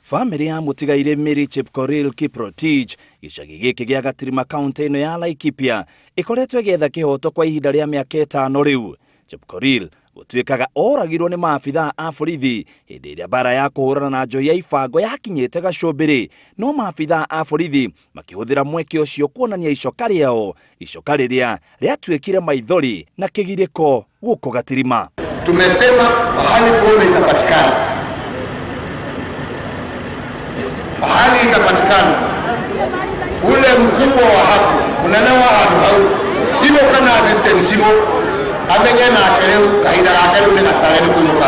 Famĩlĩ ya mũtigairĩ Mary Chepkorir Kiprotich gĩcagi gĩkĩ gĩa Gatirima kaunti ĩno ya Laikipia ĩkoretwo ĩgĩetha kĩhoto kwa ihinda rĩa mĩaka 5 rĩu. Chepkorir gũtuĩkaga oragirwo nĩ maabithaa a borithi hĩndĩ ĩrĩa mbara ya kũhũrana na njohi ya ibango yakinyĩte gacũmbĩrĩ, no maabithaa a borithi makĩhũthĩra mweke ũcio kuonania icoka rĩao, icoka rĩrĩa rĩatuĩkire maithori na kĩgirĩko gũkũ Gatirima. Tumesema pahali pombe itapatikana, pahali itapatikana ule mkubwa wa hapo munene wa handu hau simo kana assistant simo amenye nake riu kahinda gake riu nĩ gatare nĩ kũinũka.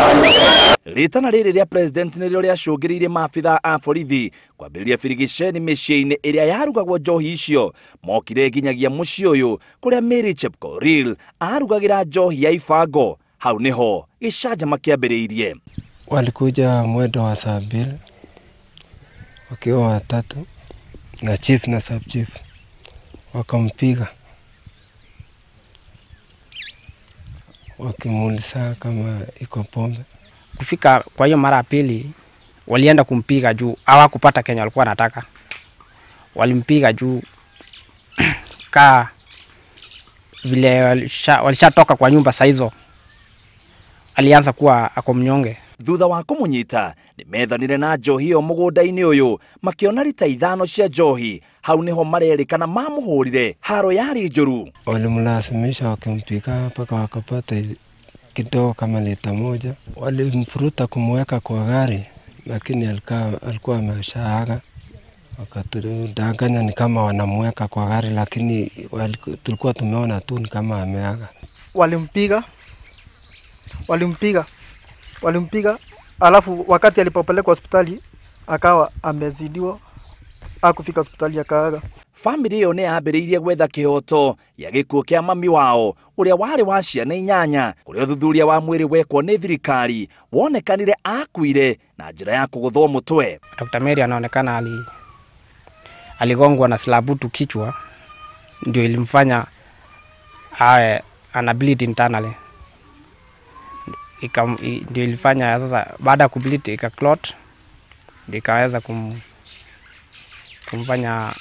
Rĩtana rĩrĩ rĩa president nĩrĩo rĩacũngĩrĩirie maabithaa a borithi kwambĩrĩria birigiceni mĩciĩ-inĩ ĩrĩa yarugagwo njohi icio. Mokire nginyagia mũciĩ ũyũ kũrĩa Mary Chepkorir arugagĩra njohi ya ibango. Hau nĩho gĩcanjama kĩambĩrĩirie. Walikuja mwendo wa saa 2 wakiwa watatu na chief na sub chief, wakampiga wakimuuliza kama iko pombe. Kufika kwa hiyo mara ya pili walienda kumpiga juu hawakupata Kenya walikuwa wanataka. Walimpiga juu ka vile walishatoka kwa nyumba saa hizo alianza kuwa ako mnyonge. Thutha wa kũmũnyita nĩ methanire na njohi ĩyo mũgũnda-inĩ ũyũ makĩona rita 5 cia njohi. Hau nĩho marerĩkana mamũhũrire haro yarĩ njũru. Walimlazimisha wakimpiga mpaka wakapata kidogo kama lita 1. Walimfuruta kumweka kwa gari, lakini alikuwa ameshaaga. Wakatudanganya ni kama wanamweka kwa gari, lakini tulikuwa tumeona tu ni kama ameaga. Walimpiga, alafu wakati alipopelekwa hospitali akawa amezidiwa, hakufika hospitali akaaga. Famĩlĩ ĩyo nĩ yambĩrĩirie gwetha kĩhoto ya gĩkuũ kĩa mami wao ũrĩa warĩ wa ciana 8, kũrĩa ũthuthuria wa mwĩrĩ wekwo nĩ thirikari wonekanire akuire na njĩra ya kũgũthwo mũtwe. Dr. Mary anaonekana aligongwa na slabutu kichwa, ndio ilimfanya awe ana bleed internally. Ndio ilifanya sasa baada ya kubleed ika clot, ndio ikaweza kumfanya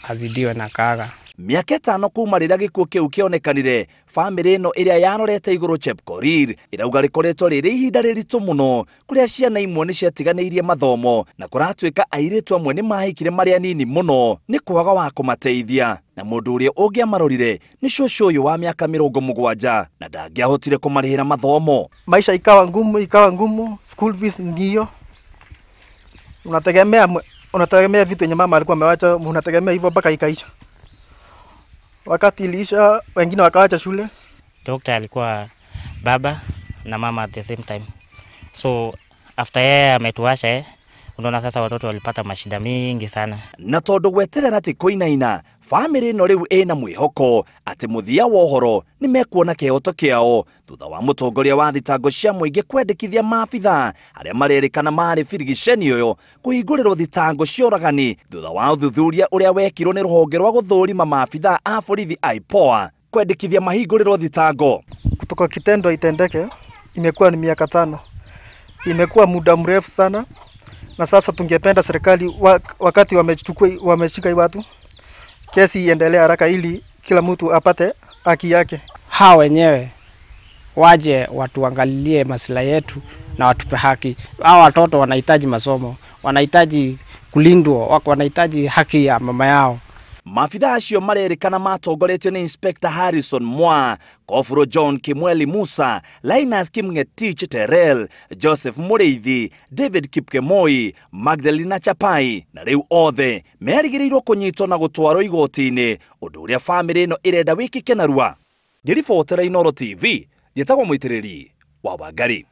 azidiwe na kaaga. Mĩaka 5 kuma rĩrĩa gĩkuũ kĩu kĩonekanire, famĩlĩ ĩno ĩrĩa yarorete igũrũ Chepkorir ĩrauga rĩkoretwo rĩrĩ ihinda rĩritũ mũno, kũrĩa ciana imwe nĩ ciatiganĩirie mathomo na kũratuĩka airĩtu amwe nĩ mahikire marĩ anini mũno nĩ kwaga wa kũmateithia. Na mũndũ ũrĩa ũngĩamarorire nĩ cũcũ ũyũ wa mĩaka 70 na ndangĩahotire kũmarĩhĩra mathomo. Maisha ikawa ngumu, school fees ndio unategemea vitu yenye mama alikuwa amewacha, unategemea hivyo mpaka ikaisha. Wakati iliisha wengine wakaacha shule. Doctor alikuwa baba na mama at the same time. So after yeye ametuacha, unaona sasa watoto walipata mashida mingi sana. Na tondu gweterera ti kuinaina, famĩlĩ ĩno rĩu ĩna mwĩhoko atĩ mũthia wa ũhoro nĩ mekuona kĩhoto kĩao thutha wa mũtongoria wa thitango cia mũingĩ kwendekithia maabithaa arĩa marerĩkana marĩ birigiceni ũyũ kũhingũrĩrwo thitango cia ũragani thutha wa ũthuthuria ũrĩa wekirwo nĩ rũhonge rwa gũthũrima maabithaa a borithi IPOA kwendekithia mahingũrĩrwo thitango. Kutoka kitendo itendeke imekuwa ni miaka 5, imekuwa muda mrefu sana. Na sasa tungependa serikali wakati wameshika watu, kesi iendelee haraka ili kila mtu apate haki yake. Hao wenyewe waje watuangalie maslahi yetu na watupe haki. Hao watoto wanahitaji masomo, wanahitaji kulindwa, wanahitaji haki ya mama yao. Maabithaa acio marerĩkana matongoretio nĩ Inspector Harrison Mwa, Kofuro John Kimweli Musa, Linus Kimngetich Terrell, Joseph Mũrĩithi, David Kipkemoi, Magdalena Chapai na rĩu othe merĩgĩrĩirwo kũnyitwo na gũtwarwo igoti-inĩ, ũndũ ũrĩa famĩlĩ ĩno ĩrenda wĩkĩke narua. Ngĩribotera Inooro TV, njĩtagwo Mũitĩrĩri wa Wangari.